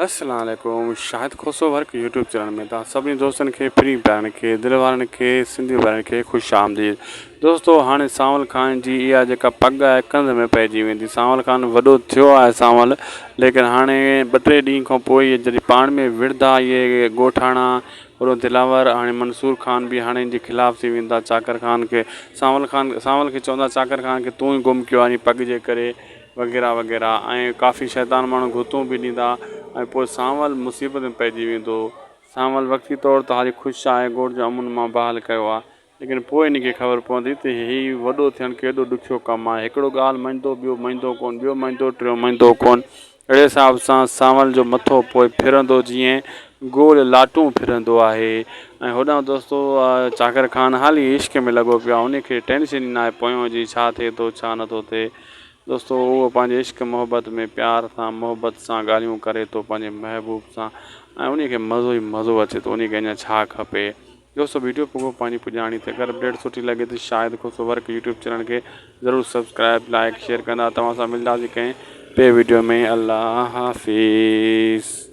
السلام عليڪم Shahid Khoso work YouTube channel ۾ توهان سڀني دوستن کي پرين پيارن کي دل وارن کي سنڌي ڀائرن کي خوش آمديد دوستو هاڻي سانول خان جي اها جيڪا پڳ آهي ڪنڌ ۾ پئجي ويندي سانول خان وڏو ٿيو آهي سانول ليڪن هاڻي ٻه ٽي ڏينهن کان پوء اهي جڏهن پاڻ ۾ وڙهندا اهي ڳوٺاڻا وڏو دلاور هاڻي منصور خان به هاڻي ان جي خلاف ٿي ويندا چاڪر خان کي سانول خان سانول کي چوندا چاڪر خان کي تون ئي گم ڪيو آهي پڳ جي ڪري وغيره وغيره ۽ ڪافي شيطان ماڻهو گهتون به ڏيندا ۽ پوء سانول مصيبت ۾ پئجي ويندو. سانول وقتي طور ته هالي خوش آهي ڳوٺ جو امن مان بحال ڪيو آهي ليڪن پوء هن کي خبر پوندي ته هي وڏو ٿيڻ ڪيڏو ڏکيو ڪم آهي هڪڙو ڳالهه مڃندو ٻيو مڃندو ڪونه ٻيو مڃندو ٽيون مڃندو ڪونه اهڙي حساب سان سانول جو مٿو پوء ڦرندو جيئن گول لاٽون ڦرندو آهي ۽ هوڏانهن دوستو چاڪر خان هالي عشق ۾ لڳو پيو آهي ان کي ٽينشن ئي ناهي پويون جي ڇا ٿئي ٿو ڇا نٿو ٿئي دوستو اهو پنهنجي عشق محبت ۾ پيار سان محبت سان ڳالهيون ڪري ٿو پنهنجي محبوب سان ۽ انهي کي مزو ئي مزو اچي ٿو انهي کي اڃا ڇا کپي دوستو ويڊيو پڳو پنهنجي پڄاڻي تي اگر اپڊيٽ سٺي لڳي ته Shahid Khoso work YouTube channel کي ضرور سبسڪرائب لائڪ شيئر ڪندا توهان سان ملنداسين ڪنهن ٻي ويڊيو ۾ الله حافظ.